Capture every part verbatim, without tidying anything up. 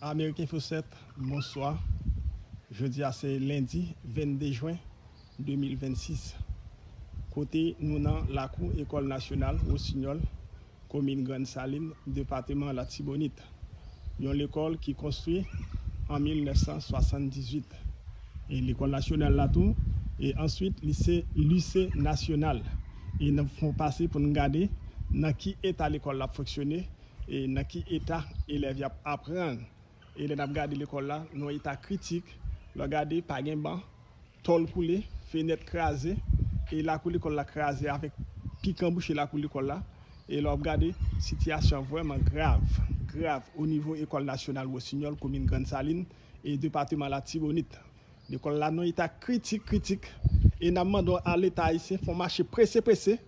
Ameriken Fosèt, bonswa. Jodi a se lendi vennde jen de mil vennsis. Kote nou nan lakou Ekòl Nasyonal Wosinyòl, komin Grann Salin, depatman Latibonit. Yon lekòl ki konstwi an mil nèf san swasanndizuit. E lekòl nasyonal la tou, e answit li se lise nasyonal. E n ap fè yon pase pou n gade nan ki eta lekòl la ap fonksyone, e nan ki eta elèv y ap aprann. E lè n ap gade lekòl la, nan yon eta kritik, lè w gade, pa gen ban, tòl koule, fenèt kraze, e lakou lekòl la kraze avèk pikan bouche lakou lekòl la. E lè w ap gade, sitiyasyon an vrèman grav, grav, o nivo Ekòl Nasyonal Wosinyòl, komin Grann Salin, e depatman Latibonit. Lekòl la nan eta kritik, kritik, e n ap mande a Leta ayisyen fè yon mache prese, prese,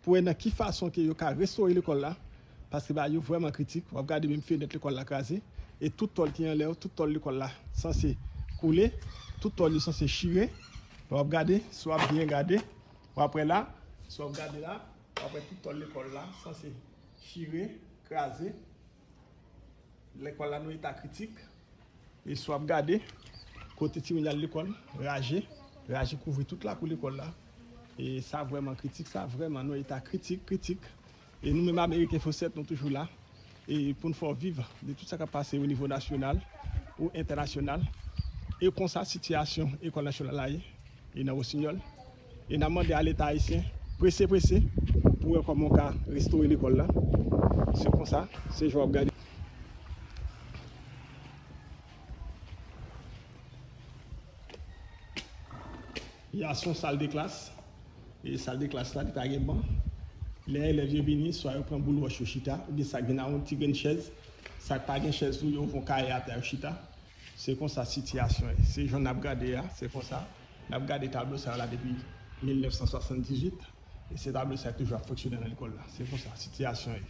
pou wè nan ki fason ke yo ka restore lekòl la, paske bagay yo vrèman kritik. W ap gade menm fenèt lekòl la kraze, e tout tòl ki anlè yo, tout tòl lekòl la sanse koule, tout tòl yo sanse chire. W ap gade, si w ap byen gade, w ap wè la, si w ap gade la, w ap wè tout tòl lekòl la sanse chire, kraze. Lekòl la nan eta kritik. E si w ap gade, kote timoun y al lekòl, raje, raje kouvri tout lakou lekòl la. E sa vrèman kritik, sa vrèman nan eta kritik, kritik. E nou menm Ameriken Fosèt, nou toujou la. E pou n fè w viv de tout sa k ap pase o nivo nasyonal ou entènasyonal. E konsa sitiyasyon Ekòl Nasyonal la ye. E nan Wosinyòl. E n ap mande a Leta ayisyen, prese, prese, pou wè kòman w ka restore lekòl la. Se konsa, se jan w ap gade. Ya, se yon sal de klas. E sal de klas la, li pa gen ban. Lè elèv yo vini, swa yo pran boul wòch yo chita, oubyen sa k vin a yon ti grenn chèz. Sa k pa gen chèz tou, yo voye yon kaye atè, yo chita. Se konsa sitiyasyon ye. Se jan n ap gade a, se konsa. N ap gade tablo sa yo la depi mil nèf san swasanndizuit. E se tablo sa yo toujou ap fonksyone nan lekòl la. Se konsa sitiyasyon ye.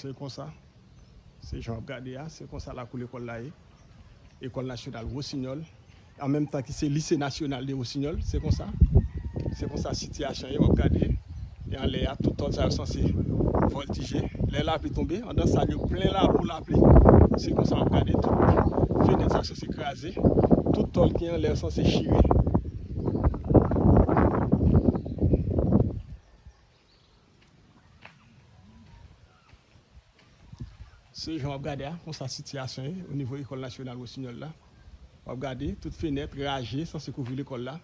Se konsa. Se jan w ap gade a, se konsa lakou lekòl la ye. Ekòl Nasyonal Wosinyòl. An menm tan ki se Lise Nasyonal de Wosinyòl, se konsa. Se konsa sitiyasyon ye, w ap gade. E anlè a, tout tòl sa yo sanse vòltije. Lè lapli tonbe, anndan sal yo plen labou lapli. Se konsa w ap gade, tout fenèt sa yo sanse kraze. Tout tòl ki anlè yo sanse chire. Se jan w ap gade a, konsa sitiyasyon ye o nivo Ekòl Nasyonal Wosinyòl la. W ap gade, tout fenèt raje, sanse kouvri lekòl la.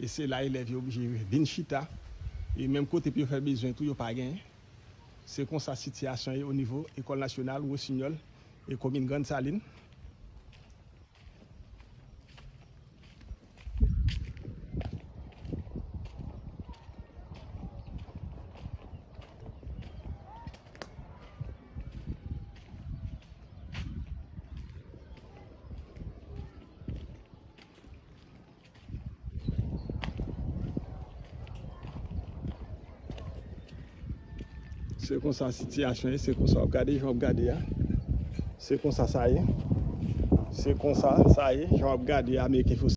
E se la elèv yo oblije vin chita. E menm kote pou yo fè bezwen tou, yo pa genyen. Se konsa sitiyasyon ye o nivo Ekòl Nasyonal Wosinyòl e komin Grann Salin. Se konsa sitiyasyon ye, se konsa w ap gade, jan w ap gade a. Se konsa sa ye. Se konsa sa ye, jan w ap gade a, Ameriken Fosèt.